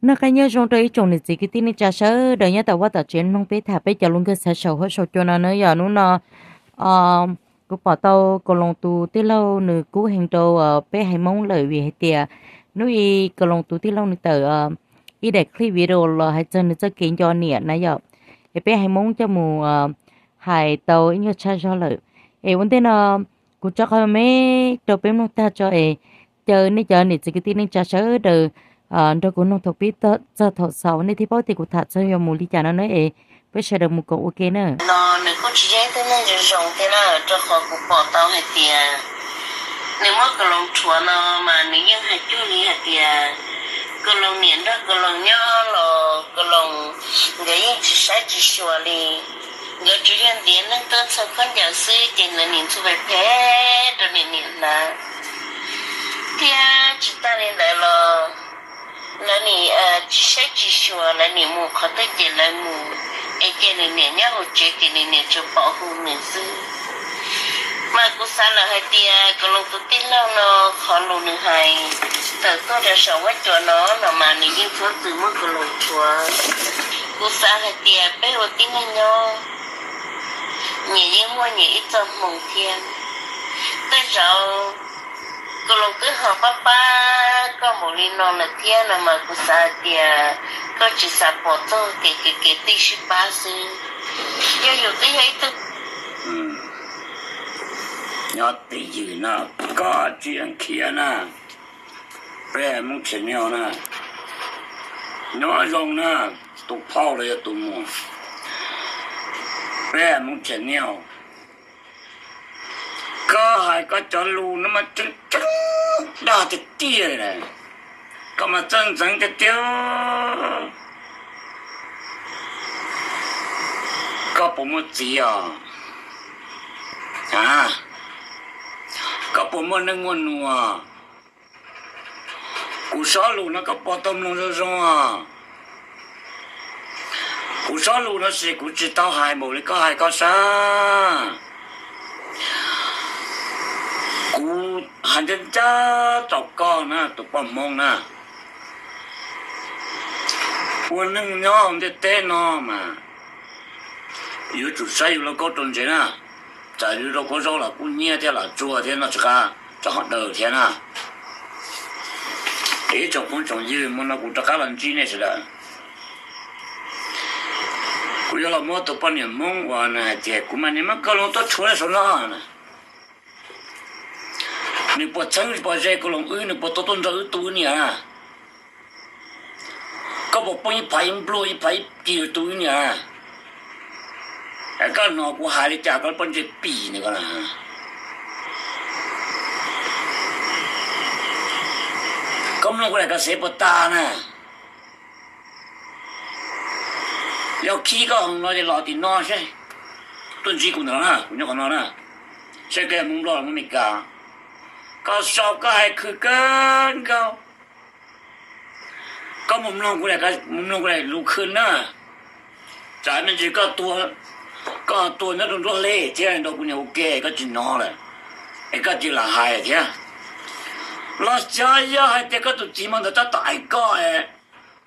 Noj qab nyob zoo rau ib tsoom niam txiv kwv tij neej tsa sawv daws nyob tom vaj tom tsev mloog peb tham peb cov lus nkauj xav saum huab saum cua no nawb. Yog hnub no kuv pom tau Kaus Loos tus tij laug nws kub heev rau peb haiv Hmoob lawm vim hais tias hnub i Kaus Loos tus tij laug nws tawm ib daim clip video los hais txog nws txoj kev nco niam na yom. Es peb haiv Hmoob coj mus hais tau ib nyuag tshaj zog lawm. Es ua ntej no kuv tso qhov me rau peb mloog tag tso es caw nej cov niam txiv kwv tij neej tsa sawv daws nrog kuv mloog thaum pib txog thaum xaus nej thiaj paub tias kuv tham txog yuav mus li cas no na es peb sawv daws mus koom ua ke na. No nws kuj tsis yog ib tug neeg zoo zoo thiab na, rau qhov kuv pom tau hais tias nws muab Kaus Loos rhuav no mas nws yeej hais cuag li hais tias Kaus Loos niam nrog Kaus Loos nyob los Kaus Loos nkawd yeej tsis saib tsis xyuas li. Nkawd tsuas yog ntiav neeg tuaj txhua khaub ncaws xwb ces lawv nim ntxhua phem phem rau nws niam hnav. Thiab tsis tas li ntawd los lawv nim tsis saib tsis xyuas, lawv nim mus qhov twg ces lawv mus, es cia nws niam nyob hauv tsev ces nws niam tsuas pom hu nws xwb. Mas kuv xav lawm hais tias Kaus Loos tus tij laug no qhov lus nws hais tawm tuaj rau saum huab cua no no mas nws yeej txhob txwm muab Kaus Loos rhuav. Kuv xav hais tias peb ua tib neeg nyob, nyias yeej muaj nyias ib txoj hmoo thiab. Tej zaum Kaus Loos twb ho pab pab koj npaum li no lawm thiab no mas kuv xav hais tias koj tsis xav pom txog kev kev kev tij sib pab xwb. Yog yus twb yog ib tug nyob twj ywm no, koj tsis khiav na. Peb Hmoob channel na, nyob zoo na, tus phauj los yog tus muam, peb Hmoob channel. Koj hais koj cov lus no mas tseeb tseeb dag tiag tiag li na. Koj mas txawj ntxeev tiag tiag. Koj puas muaj txiv os? A, koj puas muaj neej muaj nus? Kuv sob lus no koj puas tau mloog zoo zoo os? Kuv sob lus no sis kuv tsis tau hais npaum li koj hais koj sab. Kuv hais ncaj ncaj rau koj na, tus poj Hmoob na, ua neej nyob hauv ntiaj teb no mas yuav tsum saib yus lauj kaub rau ntsev na. Tsam yus rau kua zaub los kub hnyiab thiab los tsuag thiab noj tsis qab, tsam ho daws thiab na. Es ib tsoom phooj tsoom ywg, hmo no kuv rov qab los ntsib nej sawv daws. Kuv yuav los muab tus poj niam Hmoob uas nws hais tias kuv mas niam muab Kaus Loos tuaj rhuav saum no na. Nws puas txheeb puas ze Kaus Loos wb, nws puas tau tuaj nrog wb tu wb niam na? Koj puas poob ib phav ib npluag ib phav ib kis tu wb niam na? Koj hnov kuv hais li cas koj poj ntsej pim ntawm ko na? Koj mloog kuv daim ka xev puas tas na? Yog khib koj hauv no ces los tim no seb. Tuaj ntsib kuv ntawm no na, kuv nyob qhov no na. Seb koj yog Hmoob Nplog los Hmoob Meskas. Koj sau koj hais khwv kawg nkaus. Koj mus mloog kuv, mus mloog kuv daim lus khwv na. Tsam me ntsis koj tuag nyob rau nruab hle thiab nrog kuv niam ua ke koj tsis hnov lawm, es koj cia li hais thiab. Los xyov yog hais tias koj tus txiv hmo ntawd tab tom aim koj,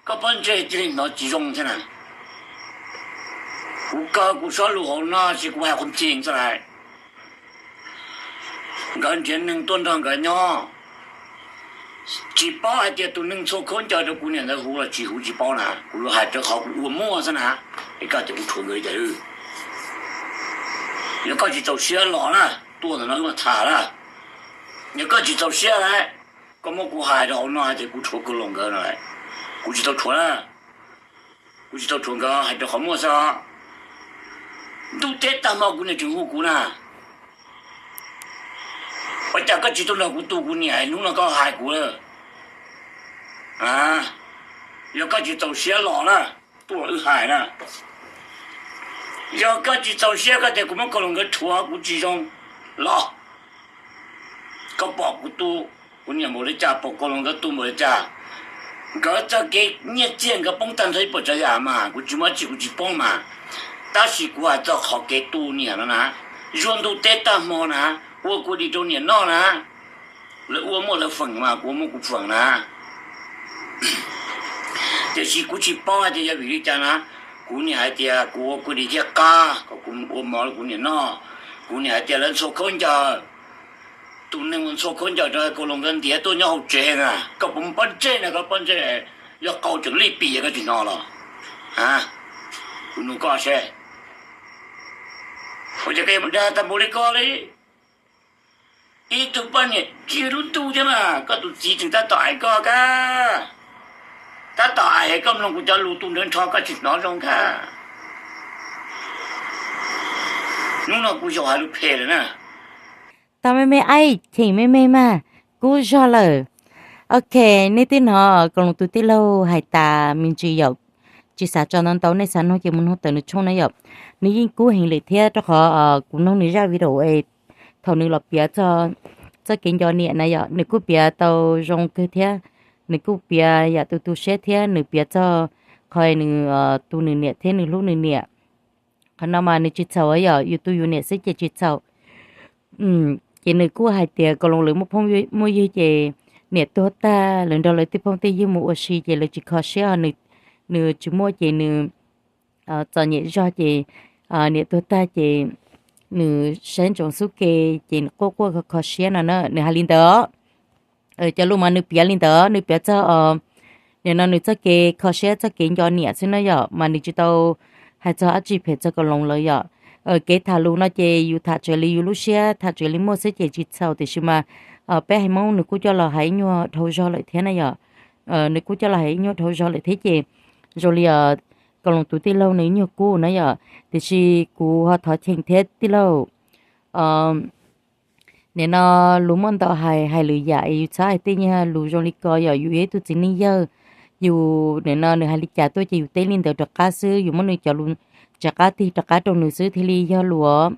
koj pob ntseg cia li hnov tsis zoo thiab na. Kuv kaw kuv sob lus hauv no ces kuv hais qhov tseeb xwb lawm. Nkawd nrhiav neeg tuaj nrog nkawd nyob, tsis paub hais tias tus neeg txhua khaub ncaws rau kuv niam ntawd huv los tsis huv tsis paub na, kuv hais rau qhov kuv ua muaj xwb na. Es koj tias kuv rhuav nkawd li cas? Yog koj tsis txaus siab los na, tuaj ntawm no wb mam tham na. Yog koj tsis txaus siab lawm, koj muab kuv hais rau hauv no hais tias kuv rhuav Kaus Loos nkawd no, kuv tsis tau rhuav na. Kuv tsis tau rhuav nkawd hais rau qhov muaj xwb. Ntuj teb tag hmo kuv niam tseem hu kuv na. Ua cas koj tsis tuaj nrog kuv tu kuv niam, hnub no koj hais kuv lawm? Yog koj tsis txaus siab los na, tuaj wb hais na. Yog koj tsis txaus siab koj tias kuv muab Kaus Loos nkawd rhuav kuv tsis zoo los, koj pom kuv tu kuv niam npaum li cas, pom Kaus Loos nkawd tu npaum li cas, nkawd txoj kev nyiaj txiag nkawd poob tag nrho ib puas tsav yam mas kuv tsis muaj dab tsi kuv tsis poob mas. Tab sis kuv hais txog qhov kev tu niam no na, zuag ntuj teb tag hmo na, ua kua dis rau niam noj na, lawv ua muaj lawv feem mas kuv ua muaj kuv feem na. Tiam sis kuv tsis paub hais tias yog vim li cas na. Kuv niam hais tias kuv ua kuv di thiaj qab kom kuv ua mov rau kuv niam noj. Kuv niam hais tias lawv ntxhua khaub ncaws, tus neeg ua ntxhua khaub ncaws rau Kaus Loos nkawd ntiav tuaj nyob hauv tsev na, koj puas mus pob ntseg na, koj pob ntseg yog qau tseem lij pim koj tsis hnov los? Kuv nug koj seb, ua cas koj yuav mus dag tag npaum li koj li? Ib tug poj niam tsis lub ntuj thiab mas koj tus txiv tseem tab tom aim koj kab, tab tom aim koj mloog kuv cov lus tu nrhawv nrho koj tsis hnov zoo kab. Hnub no kuv zaum hais lus phem lawm na. Tau me me aib cheem me me mas, kub zog lawm. Ok, nej twb hnov Kaus Loos tus tij laug hais tas me ntsis yom, tsis xav tso ntau ntau, nej xav nug ces mus nug tawm nws tshooj na yom. Nws yeej kub heev lawm thiab rau qhov kuv nug nws zaj video es thaum nws los piav txog txoj kev nco niam na yom, nws kuj piav tau zoo kawg thiab. Nws kuj piav yam tu tu siab thiab nws piav txog qhov nws tu nws niam thiab nws hlub nws niam. Qhov no mas nws tsis txhaum yom, yus tu yus niam xwb ces tsis txhaum. Ces nws kuj hais tias Kaus Loos lawv muaj phooj muaj ywg ces niam tuag tag lawv nrog lawv tej phooj tej ywg mus ua si ces lawv tsis kho siab, nws tsis muaj ces nws txom nyem zog ces niam tuag tag ces nws saib ntsoov xub ke ces nws quaj quaj kho kho siab no na, nws hais li ntawd. Cov lus mas nws piav li ntawd, nws piav txog nim no nws txoj kev kho siab txoj kev nco niam xwb na yom, mas nws tsis tau hais txog dab tsi phem txog Kaus Loos lawm yom. Kev tham lus no ces yus tham raws li yus lub siab, tham raws li muaj xwb ces tsis txhaum, tiam sis mas peb haiv Hmoob nws kuj coj los hais ib nyuag dhau zog lawm thiab na yom. Nws kuj coj los hais ib nyuag dhau zog lawm thiab ces zoo li Kaus Loos tus tij laug nws ib nyuag kub na yom, tiam sis kuv ho thov cheem thiab tij laug. Nim no lus muaj ntau hais, hais lwm yam es yus txhob hais tej nyuag lus zoo li ko yom. Yus yog ib tug txiv neej yawg, yus nim no nws hais li cas tuaj ces yus teb li ntawd rov qab xwb, yus muab nws cov lus rov qab tig rov qab rau nws xwb thiaj li yog lus os.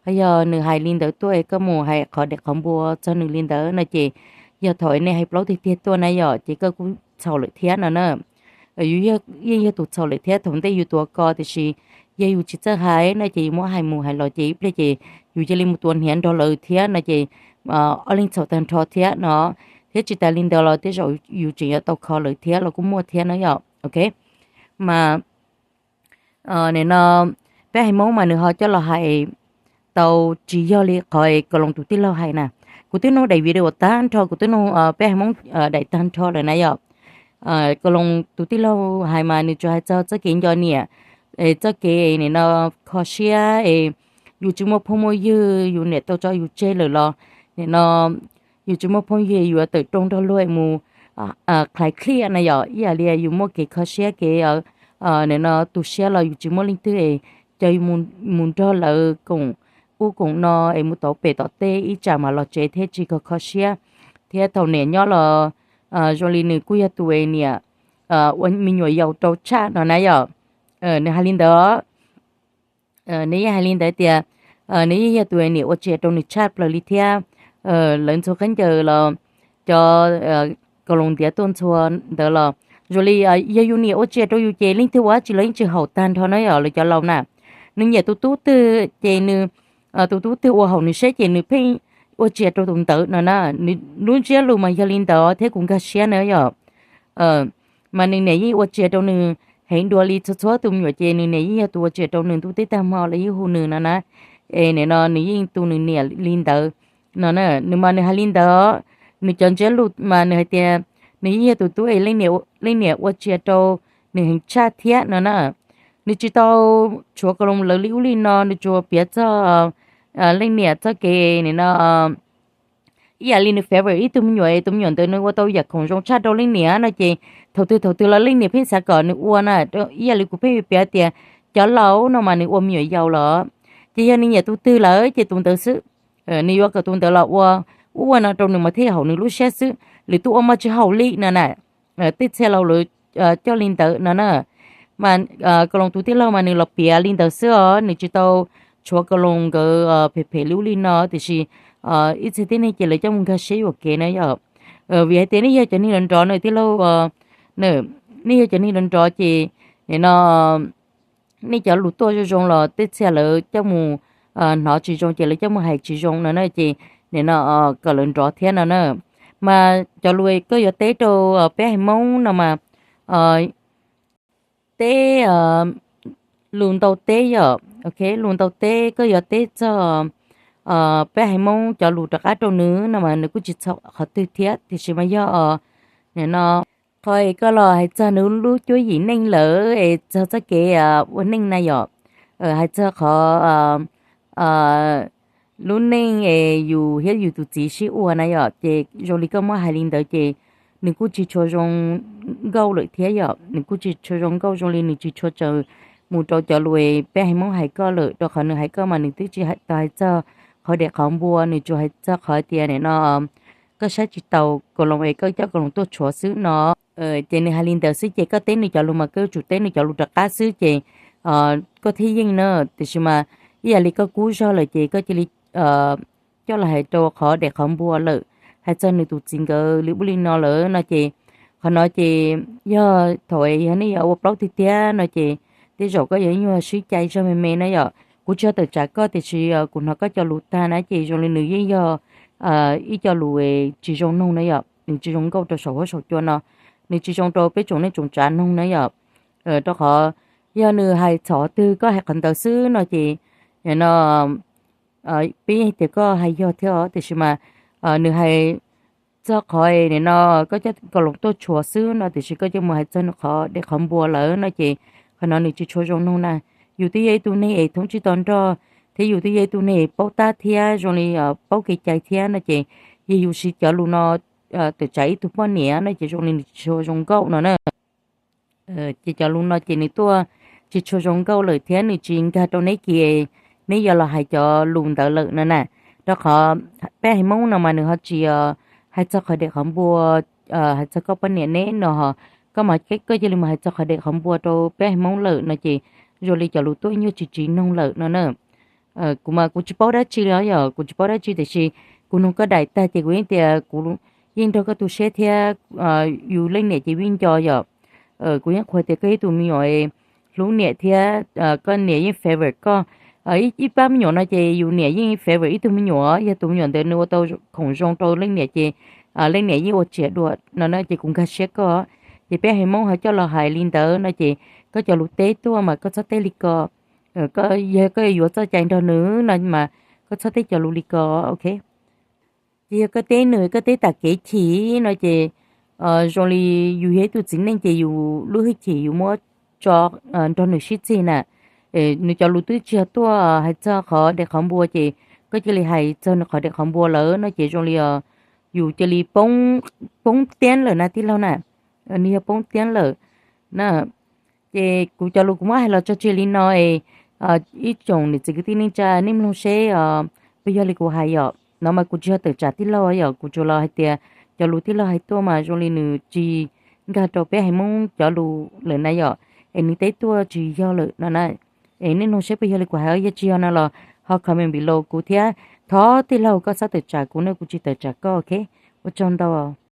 Ho yog nws hais li ntawd tuaj es koj mus hais qhov dev qhov npua txog nws li ntawd no ces yog thaum nej hais plaub tiag tiag tuaj na yom, ces koj kuj txhaum lawm thiab no na. Yus yeej yog tus txhaum lawm thiab, thaum ntej yus tuav ko, tiam sis yog yus tsis txawj hais no ces yus muab hais mus hais los ces ib pliag ces yus cia li mus tuav hniav nrog lawv thiab no ces ob leeg txhaum tag nrho thiab no. Thiab tsis tas li ntawd los tej zaum yus tseem yuav tau kho lawv thiab los kuj muaj thiab na yom. Ok, mas nim no peb haiv Hmoob mas nws ho coj los hais tau tsis yog li qhov Kaus Loos tus tij laug hais na. Kuv twb nug daim video tag nrho, kuv twb nug peb haiv Hmoob daim tag nrho lawm na yom. Kaus Loos tus tij laug hais mas nws tsuas hais txog txoj kev nco niam, txoj kev nim no kho siab es yus tsis muaj phooj muaj ywg, yus niam tau tso yus tseg lawm los nim no yus tsis muaj phooj ywg, yus yuav tawm rooj nrog luag mus qhais clip na yom, ib yam li yus muaj kev kho siab kev nim no tu siab los yus tsis muaj leej twg es coj yus mus nrog lawv koom ub koom no es mus tau pem tom tej ib tsam mam los tsev thiab tsis kho kho siab. Thiab thaum niam nyob los zoo li nws kuj yog tus es niam ua me nyuam yaus rau tshaj no na yom. Nws hais li ntawd, nws yeej hais li ntawd tias nws yeej yog tus es niam ua tsia rau nws tshaj plaws li thiab. Lawv ntxhua khaub ncaws los cov Kaus Loos ntiav tuaj ntxhua ntawd los zoo li yog yus niam ua tsia rau yus ces leej twg ua dab tsi los yeej tsis haum tag nrho na yom, lawv cov laus na. Nws nyiam tus tub twg ces nws, tus tub twg ua haum nws siab ces nws pheej ua tsia rau tus ntawd no na. Nws lub ntsiab lus mas yog li ntawd thiab kuv nkag siab na yom. Mas nws niam yeej ua tsia rau nws heev dua li txhua txhua tus me nyuam ces nws niam yeej yog tus ua tsia rau nws, ntuj teb tag hmo los yeej hu nws no na. Es nim no nws yeej tu nws niam li ntawd no na. Nws mas nws hais li ntawd, nws cov ntsiab lus mas nws hais tias nws yeej yog tus tub es leej niam ua tsia rau nws heev tshaj thiab no na. Nws tsis tau tshuav Kaus Loos lawv li ub li no, nws tsuas piav txog leej niam txoj kev nim no ib yam li nws favor ib tug me nyuam es tus me nyuam ntawd nws ua tau yam khoom zoo tshaj rau leej niam no ces thaum twg thaum twg los leej niam pheej xav kom nws ua na. Ib yam li kuv pheej piav tias cov laus no mas nws ua me nyuam yaus los ces yog nws nyiam tus twg lawm ces tus ntawd xwb. Nws yuav kom tus ntawd los ua ub ua no rau nws mas thiaj haum nws lub siab xwb, lwm tus ua mas tsis haum li no na. Tej txhia laus lawv coj li ntawd no na. Mas Kaus Loos tus tij laug mas nws los piav li ntawd xwb os, nws tsis tau tshuav Kaus Loos nkawd phem phem li ub li no, tiam sis ib txhia tib neeg ces lawv coj mus nkag siab yuam kev na yom. Vim hais tias nej yog cov neeg nrov nrov na tij laug, nej yog cov neeg nrov nrov ces nim no nej cov lus tuaj zoo zoo los tej txhia lawv coj mus hnov tsis zoo ces lawv coj mus hais tsis zoo no na ces nim no kom lawv nrov thiab no na. Mas cov lus koj yuav teb rau peb haiv Hmoob no mas teb, lus ntau teb yom, ok, lus ntau teb koj yuav teb txog peb haiv Hmoob cov lus rov qab rau nws no mas nws kuj tsis txhaum qhov twg thiab, tiam sis mas yog nim no qhov es koj los hais txog nws lub cuab yim neej lawm es txog txoj kev ua neej na yom, hais txog qhov lub neej es yus thiab yus tus txiv sib ua na yom, ces zoo li koj muab hais li ntawd ces nws kuj tsis tshua zoo nkauj lawm thiab yom, nws kuj tsis tshua zoo nkauj, zoo li nws tsis tshua tsaws mus rau cov lus peb haiv Hmoob hais koj lawm, rau qhov nws hais koj mas nws twb tsis tau hais txog qhov dej qhov npua, nws tsuas hais txog qhov tias nim no koj saib tsis taus kaus loos es koj coj kaus loos tuaj tshuav xwb no. Ces nws hais li ntawd xwb ces koj teb nws cov lus mas koj yuav tsum teb nws cov lus rov qab xwb ces koj thiaj yeej na. Tiam sis mas ib yam li koj kub zog lawm ces koj cia li coj los hais rau qhov dej qhov npua lawm, hais txog nws tus txiv nkawd li ub li no lawm no ces qhov no ces yog thaum yog nej yuav ua plaub tiag tiag no ces tej zaum koj yuav nyuag swb cai zog me me na yom. Kuv tsis yog tawm tsam koj tiam sis kuv hnov koj cov lus tag na ces zoo li nws yeej yog ib co lus tsis zoo noog na yom, nws tsis zoo nkauj rau saum huab saum cua no, nws tsis zoo rau peb tsoom neej tsoom tsav noog na yom. Rau qhov yog nws hais txhaum twg koj hais qhov ntawd xwb no ces no peb yeej tias koj hais yog thiab os, tiam sis mas nws hais txog qhov nim no koj coj kaus loos tuaj tshuav xwb no tiam sis koj cia mus hais txog nws qhov dej qhov npua lawm no ces qhov no nws tsis tshua zoo noog na. Yus twb yog ib tug neeg es thoob tsib to nrog thiab yus twb yog ib tug neeg paub tab thiab zoo li paub kev cai thiab no ces yog yus siv cov lus no tawm tsam ib tug poj niam no ces zoo li nws tsis tshua zoo nkauj no na. Ces cov lus no ces nws tuaj tsis tshua zoo nkauj lawm thiab nws tsis nkag rau neb kiag, neb yuav los hais cov lus ntawd lawm no na. Rau qhov peb haiv Hmoob no mas nws ho tsis hais txog qhov dej qhov npua, hais txog koj poj niam neb no ho, koj mas koj cia li mus hais txog qhov dej qhov npua rau peb haiv Hmoob lawm no ces zoo li cov lus tuaj nyuaj tsis tsis noog lawm no na. Kuv mas kuv tsis paub dab tsi li os, yog kuv tsis paub dab tsi tiam sis kuv nug koj daim tag ces kuv yeej tias kuv yeej nrog koj tu siab thiab yus leej niam ces vij nco yom. Kuv yeej qhuas tias koj ib tug me nyuam hlub niam thiab koj niam yeej favor koj. Ib pab me nyuam no ces yus niam yeej favor ib tug me nyuam, yog tus me nyuam ntawd nws ua tau khoom zoo rau leej niam ces leej niam yeej ua tsiam dua no na ces kuv nkag siab koj. Ces peb haiv Hmoob ho coj los hais li ntawd no ces koj cov lus teb tuaj mas koj txhob teb li ko. Yog koj yuav txoj cai nrog nws no mas koj txhob teb cov lus li ko, ok. Ces yog koj teb nws koj teb tas kev chim no ces zoo li yus yog ib tug txiv neej ces yus lub hwj chim yus muab tso nrog nws sib txig na. Nws cov lus twb tsis yog tuaj hais txog qhov dej qhov npua ces koj cia li hais txog nws qhov dej qhov npua lawm no ces zoo li yus cia li poob tiab lawm na tij laug na. Nws yog poob tiab lawm na. Ces kuv cov lus kuv muab hais los tso tseg li no es ib tsoom niam txiv kwv tij neej tsa nej mloog seb puas yog li kuv hais yom. No mas kuv tsis yog tawm tsam tij laug yom, kuv tsuas los hais tias cov lus tij laug hais tuaj mas zoo li nws tsis nkag rau peb haiv Hmoob cov lus lawm na yom, es nws teb tuaj tsis yog lawm no na. Es nej mloog seb puas yog li kuv hais, yog tsis yog no los ho comment below kuv thiab. Thov tij laug koj txhob tawm tsam kuv ne, kuv tsis tawm tsam koj, ok. Ua tsaug ntau.